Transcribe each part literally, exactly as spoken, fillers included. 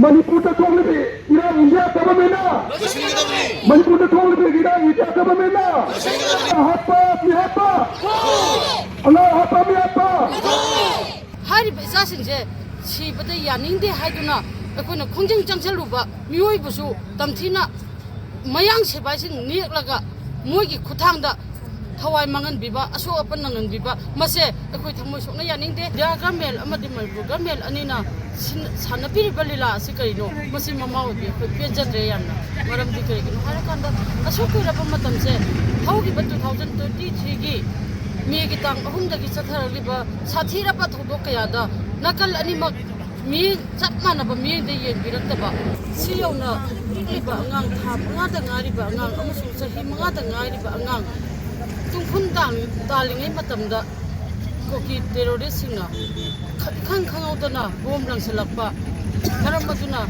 ꯃꯅꯤꯄꯨꯔꯗ ꯊꯣꯛꯂꯤꯕꯤ ꯏꯔꯥꯡ ꯏꯟꯗꯤꯌꯥ ꯒꯚꯔꯟꯃꯦꯟꯠꯅ, ꯂꯣꯏꯁꯤꯟꯒꯗꯕꯅꯤ꯫ ꯃꯅꯤꯄꯨꯔꯗ ꯊꯣꯛꯂꯤꯕꯤ ꯏꯔꯥꯡ ꯏꯟꯗꯤꯌꯥ ꯒꯚꯔꯟꯃꯦꯟꯠꯅ, ꯂꯣꯏꯁꯤꯟꯒꯗꯕꯅꯤ꯫ ꯍꯥꯠꯄ, ꯃꯤꯍꯥꯠꯄ, ꯑꯉꯥꯡ ꯍꯥꯠꯄ, ꯃꯤꯍꯥꯠꯄ꯫ ꯍꯥꯏꯔꯤꯕ ꯏꯆꯥꯁꯤꯡꯁꯦ ꯁꯤꯕꯗ ꯌꯥꯅꯤꯡꯗꯦ ꯍꯥꯏꯗꯨꯅ ꯑꯩꯈꯣꯏꯅ ꯈꯣꯡꯖꯪ ꯆꯪꯁꯤꯜꯂꯨꯕ ꯃꯤꯑꯣꯏꯕꯁꯨ ꯇꯝꯊꯤꯅ ꯃꯌꯥꯡ ꯁꯤꯐꯥꯏꯁꯤꯡ ꯅꯦꯛꯂꯒ ꯃꯣꯏꯒꯤ ꯈꯨꯠꯊꯥꯡꯗ ꯊꯋꯥꯏ ꯃꯥꯡꯍꯟꯕꯤꯕ, ꯑꯁꯣꯛ ꯑꯄꯟ ꯅꯪꯍꯟꯕꯤꯕ, ꯃꯁꯦ ꯑꯩꯈꯣꯏ ꯊꯃꯣꯏ ꯁꯣꯛꯅ ꯌꯥꯅꯤꯡꯗꯦ꯫ ꯏꯟꯗꯤꯌꯥ ꯒꯚꯔꯟꯃꯦꯟꯠ ꯑꯃꯗꯤ ꯃꯅꯤꯄꯨꯔ ꯒꯚꯔꯟꯃꯦꯟꯠ ꯑꯅꯤꯅ ꯁꯤꯟ-, ꯁꯥꯟꯅꯕꯤꯔꯤꯕ ꯂꯤꯂꯥ ꯑꯁꯤ ꯀꯔꯤꯅꯣ? ꯃꯁꯤ ꯃꯃꯥ ꯑꯣꯏꯕꯤ ꯑꯩꯈꯣꯏ ꯄꯦꯟꯖꯗ꯭ꯔꯦ ꯌꯥꯝꯅ꯫ ꯃꯔꯝꯗꯤ ꯀꯔꯤꯒꯤꯅꯣ ꯍꯥꯏꯔꯀꯥꯟꯗ, ꯑꯁꯨꯛ ꯀꯨꯏꯔꯕ ꯃꯇꯝꯁꯦ, ꯍꯧꯈꯤꯕ two thousand twenty three ꯒꯤ ꯃꯦꯒꯤ ꯇꯥꯡ ꯑꯍꯨꯝꯗꯒꯤ ꯆꯠꯊꯔꯛꯂꯤꯕ ꯁꯥꯊꯤꯔꯕ ꯊꯧꯗꯣꯛ ꯀꯌꯥꯗ ꯅꯥꯀꯜ ꯑꯅꯤꯃꯛ ꯃꯤꯠꯌꯦꯡ ꯆꯞ ꯃꯥꯟꯅꯕ ꯃꯤꯠꯌꯦꯡꯗ ꯌꯦꯡꯕꯤꯔꯛꯇꯕ, ꯁꯤ ꯌꯧꯅ ꯄꯤꯛꯂꯤꯕ ꯑꯉꯥꯡ, ꯊꯥ ꯃꯉꯥꯗ ꯉꯥꯏꯔꯤꯕ ꯑꯉꯥꯡ ꯑꯃꯁꯨꯡ ꯆꯍꯤ ꯃꯉꯥꯗ ꯉꯥꯏꯔꯤꯕ ꯑꯉꯥꯡ ꯇꯨꯡꯈꯨꯟ ꯇꯥꯟ-, ꯇꯥꯜꯂꯤꯉꯩ ꯃꯇꯝꯗ ꯀꯨꯀꯤ ꯇꯦꯔꯣꯔꯤꯁꯁꯤꯡꯅ ꯈ-, ꯏꯈꯪ ꯈꯪꯍꯧꯗꯅ ꯕꯣꯝ ꯂꯪꯁꯤꯜꯂꯛꯄ ꯃꯔꯝ ꯑꯗꯨꯅ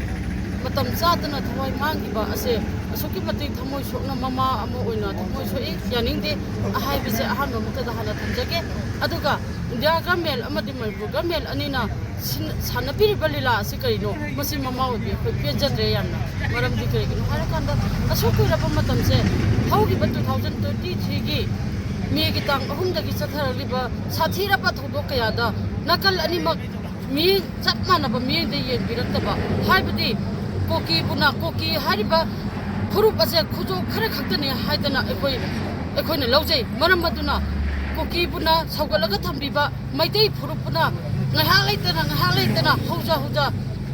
ꯃꯇꯝ ꯆꯥꯗꯅ ꯊꯋꯥꯏ ꯃꯥꯡꯈꯤꯕ ꯑꯁꯦ ꯑꯁꯨꯛꯀꯤ ꯃꯇꯤꯛ ꯊꯃꯣꯏ ꯁꯣꯛꯅ ꯃꯃꯥ ꯑꯃ ꯑꯣꯏꯅ ꯊꯃꯣꯏ ꯁꯣꯛꯏ, ꯌꯥꯅꯤꯡꯗꯦ꯫ ꯑꯍꯥꯏꯕꯁꯦ ꯑꯍꯥꯟꯕ ꯃꯛꯇꯗ ꯍꯥꯟꯅ ꯊꯝꯖꯒꯦ꯫ ꯑꯗꯨꯒ ꯏꯟꯗꯤꯌꯥ ꯒꯚꯔꯟꯃꯦꯟꯠ ꯑꯃꯗꯤ ꯃꯅꯤꯄꯨꯔ ꯒꯚꯔꯟꯃꯦꯟꯠ ꯑꯅꯤꯅ ꯁꯤꯟ-, ꯁꯥꯟꯅꯕꯤꯔꯤꯕ ꯂꯤꯂꯥ ꯑꯁꯤ ꯀꯔꯤꯅꯣ? ꯃꯁꯤ ꯃꯃꯥ ꯑꯣꯏꯕꯤ ꯑꯩꯈꯣꯏ ꯄꯦꯟꯖꯗ꯭ꯔꯦ ꯌꯥꯝꯅ꯫ ꯃꯔꯝꯗꯤ ꯀꯔꯤꯒꯤꯅꯣ ꯍꯥꯏꯔꯀꯥꯟꯗ, ꯑꯁꯨꯛ ꯀꯨꯏꯔꯕ ꯃꯇꯝꯁꯦ, ꯍꯧꯈꯤꯕ two thousand twenty three ꯒꯤ ꯃꯦꯒꯤ ꯇꯥꯡ ꯑꯍꯨꯝꯗꯒꯤ ꯆꯠꯊꯔꯛꯂꯤꯕ ꯁꯥꯊꯤꯔꯕ ꯊꯧꯗꯣꯛ ꯀꯌꯥꯗ ꯅꯥꯀꯜ ꯑꯅꯤꯃꯛ ꯃꯤꯠꯌꯦꯡ ꯆꯞ ꯃꯥꯟꯅꯕ ꯃꯤꯠꯌꯦꯡꯗ ꯌꯦꯡꯕꯤꯔꯛꯇꯕ, ꯍꯥꯏꯕꯗꯤ ꯀꯨꯀꯤꯕꯨꯅ, ꯀꯨꯀꯤ ꯍꯥꯏꯔꯤꯕ ꯐꯨꯔꯨꯞ ꯑꯁꯦ ꯈꯨꯖꯣꯞ ꯈꯔ ꯈꯛꯇꯅꯤ ꯍꯥꯏꯗꯅ ꯑꯩꯈꯣꯏ, ꯑꯩꯈꯣꯏꯅ ꯂꯧꯖꯩ꯫ ꯃꯔꯝ ꯑꯗꯨꯅ ꯀꯨꯀꯤꯕꯨꯅ ꯁꯧꯒꯠꯂꯒ ꯊꯝꯕꯤꯕ ꯃꯩꯇꯩ ꯐꯨꯔꯨꯞꯄꯨꯅ ꯉꯥꯏꯍꯥꯛ ꯂꯩꯇꯅ, ꯉꯥꯏꯍꯥꯛ ꯂꯩꯇꯅ ꯍꯧꯖ ꯍꯧꯖ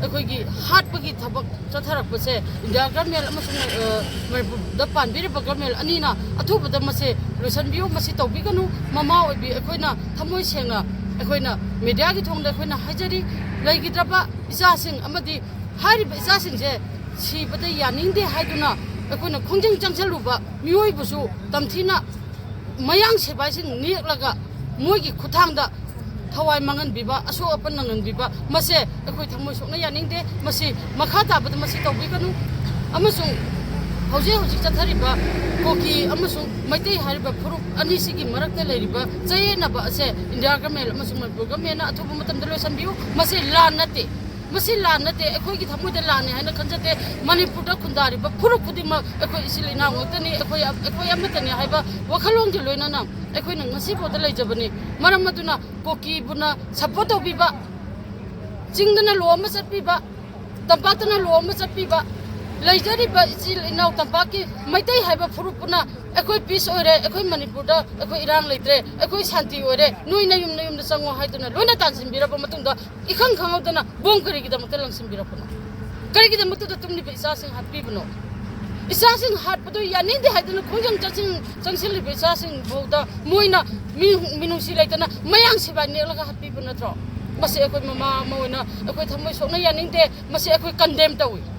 ꯑꯩꯈꯣꯏꯒꯤ ꯍꯥꯠꯄꯒꯤ ꯊꯕꯛ ꯆꯠꯊꯔꯛꯄꯁꯦ, ꯏꯟꯗꯤꯌꯥ ꯒꯚꯔꯟꯃꯦꯟꯠ ꯑꯃꯁꯨꯡ, ꯑ, ꯃꯅꯤꯄꯨꯔꯗ ꯄꯥꯟꯕꯤꯔꯤꯕ ꯒꯚꯔꯟꯃꯦꯟꯠ ꯑꯅꯤꯅ ꯑꯊꯨꯕꯗ ꯃꯁꯦ ꯂꯣꯏꯁꯤꯟꯕꯤꯌꯨ꯫ ꯃꯁꯤ ꯇꯧꯕꯤꯒꯅꯨ꯫ ꯃꯃꯥ ꯑꯣꯏꯕꯤ ꯑꯩꯈꯣꯏꯅ ꯊꯃꯣꯏ ꯁꯦꯡꯅ, ꯑꯩꯈꯣꯏꯅ ꯃꯦꯗꯤꯌꯥꯒꯤ ꯊꯣꯡꯗ ꯑꯩꯈꯣꯏꯅ ꯍꯥꯏꯖꯔꯤ, ꯂꯩꯈꯤꯗ꯭ꯔꯕ ꯏꯆꯥꯁꯤꯡ ꯑꯃꯗꯤ ꯍꯥꯏꯔꯤꯕ ꯏꯆꯥꯁꯤꯡꯁꯦ ꯁꯤꯕꯗ ꯌꯥꯅꯤꯡꯗꯦ ꯍꯥꯏꯗꯨꯅ ꯑꯩꯈꯣꯏꯅ ꯈꯣꯡꯖꯪ ꯆꯪꯁꯤꯜꯂꯨꯕ ꯃꯤꯑꯣꯏꯕꯁꯨ ꯇꯝꯊꯤꯅ ꯃꯌꯥꯡ ꯁꯤꯐꯥꯏꯁꯤꯡ ꯅꯦꯛꯂꯒ ꯃꯣꯏꯒꯤ ꯈꯨꯠꯊꯥꯡꯗ ꯊꯋꯥꯏ ꯃꯥꯡꯍꯟꯕꯤꯕ, ꯑꯁꯣꯛ ꯑꯄꯟ ꯅꯪꯍꯟꯕꯤꯕ, ꯃꯁꯦ ꯑꯩꯈꯣꯏ ꯊꯃꯣꯏ ꯁꯣꯛꯅ ꯌꯥꯅꯤꯡꯗꯦ꯫ ꯃꯁꯤ ꯃꯈꯥ ꯇꯥꯕꯗ ꯃꯁꯤ ꯇꯧꯕꯤꯒꯅꯨ꯫ ꯑꯃꯁꯨꯡ ꯍꯧꯖꯤꯛ ꯍꯧꯖꯤꯛ ꯆꯠꯊꯔꯤꯕ ꯀꯨꯀꯤ ꯑꯃꯁꯨꯡ ꯃꯩꯇꯩ ꯍꯥꯏꯔꯤꯕ ꯐꯨꯔꯨꯞ ꯑꯅꯤꯁꯤꯒꯤ ꯃꯔꯛꯇ ꯂꯩꯔꯤꯕ ꯆꯌꯦꯠꯅꯕ ꯑꯁꯦ ꯏꯟꯗꯤꯌꯥ ꯒꯚꯔꯟꯃꯦꯟꯠ ꯑꯃꯁꯨꯡ ꯃꯅꯤꯄꯨꯔ ꯒꯚꯔꯟꯃꯦꯟꯠꯅ ꯑꯊꯨꯕ ꯃꯇꯝꯗ ꯂꯣꯏꯁꯤꯟꯕꯤꯌꯨ꯫ ꯃꯁꯤ ꯂꯥꯟ ꯅꯠꯇꯦ꯫ ꯃꯁꯤ ꯂꯥꯟ ꯅꯠꯇꯦ, ꯑꯩꯈꯣꯏꯒꯤ ꯊꯃꯣꯏꯗ ꯂꯥꯟꯅꯤ ꯍꯥꯏꯅ ꯈꯟꯖꯗꯦ꯫ ꯃꯅꯤꯄꯨꯔꯗ ꯈꯨꯟꯗꯥꯔꯤꯕ ꯐꯨꯔꯨꯞ ꯈꯨꯗꯤꯡꯃꯛ ꯑꯩꯈꯣꯏ ꯏꯆꯤꯜ ꯏꯅꯥꯎ ꯉꯥꯛꯇꯅꯤ, ꯑꯩꯈꯣꯏ ꯑꯩꯈꯣꯏ ꯑꯃꯠꯇꯅꯤ ꯍꯥꯏꯕ ꯋꯥꯈꯜꯂꯣꯟꯒꯤ ꯂꯣꯏꯅꯅ ꯑꯩꯈꯣꯏꯅ ꯉꯁꯤꯐꯥꯎꯗ ꯂꯩꯖꯕꯅꯤ꯫ ꯃꯔꯝ ꯑꯗꯨꯅ ꯀꯨꯀꯤꯕꯨꯅ ꯁꯞꯄꯣꯔꯠ ꯇꯧꯕꯤꯕ, ꯆꯤꯡꯗꯅ ꯂꯣ ꯑꯃ ꯆꯠꯄꯤꯕ, ꯇꯝꯄꯥꯛꯇꯅ ꯂꯣ ꯑꯃ ꯆꯠꯄꯤꯕ, ꯂꯩꯖꯔꯤꯕ ꯏꯆꯤꯜ ꯏꯅꯥꯎ ꯇꯝꯄꯥꯛꯀꯤ ꯃꯩꯇꯩ ꯍꯥꯏꯕ ꯐꯨꯔꯨꯞ ꯄꯨꯟꯅ ꯑꯩꯈꯣꯏ ꯄꯤꯁ ꯑꯣꯏꯔꯦ, ꯑꯩꯈꯣꯏ ꯃꯅꯤꯄꯨꯔꯗ ꯑꯩꯈꯣꯏ ꯏꯔꯥꯡ ꯂꯩꯇ꯭ꯔꯦ, ꯑꯩꯈꯣꯏ ꯁꯥꯟꯇꯤ ꯑꯣꯏꯔꯦ, ꯅꯣꯏ ꯅꯌꯨꯝ ꯅꯌꯨꯝꯗ ꯆꯪꯉꯣ ꯍꯥꯏꯗꯨꯅ ꯂꯣꯏꯅ ꯇꯥꯟꯁꯤꯟꯕꯤꯔꯕ ꯃꯇꯨꯡꯗ ꯏꯈꯪ ꯈꯪꯍꯧꯗꯅ ꯕꯣꯝ ꯀꯔꯤꯒꯤꯗꯃꯛꯇ ꯂꯪꯁꯤꯟꯕꯤꯔꯛꯄꯅꯣ? ꯀꯔꯤꯒꯤꯗꯃꯛꯇꯗ ꯇꯨꯝꯂꯤꯕ ꯏꯆꯥꯁꯤꯡ ꯍꯥꯠꯄꯤꯕꯅꯣ? ꯏꯆꯥꯁꯤꯡ ꯍꯥꯠꯄꯗꯨ ꯌꯥꯅꯤꯡꯗꯦ ꯍꯥꯏꯗꯨꯅ ꯈꯣꯡꯖꯪ ꯆꯪꯁꯤꯟ ꯆꯪꯁꯤꯜꯂꯤꯕ ꯏꯆꯥꯁꯤꯡ ꯐꯥꯎꯗ ꯃꯣꯏꯅ ꯃꯤ ꯃꯤꯅꯨꯡꯁꯤ ꯂꯩꯇꯅ ꯃꯌꯥꯡ ꯁꯤꯕꯥꯏ ꯅꯦꯛꯂꯒ ꯍꯥꯠꯄꯤꯕ ꯅꯠꯇ꯭ꯔꯣ? ꯃꯁꯤ ꯑꯩꯈꯣꯏ ꯃꯃꯥ ꯑꯃ ꯑꯣꯏꯅ ꯑꯩꯈꯣꯏ ꯊꯃꯣꯏ ꯁꯣꯛꯅ ꯌꯥꯅꯤꯡꯗꯦ꯫ ꯃꯁꯤ ꯑꯩꯈꯣꯏ ꯀꯟꯗꯦꯝ ꯇꯧꯏ꯫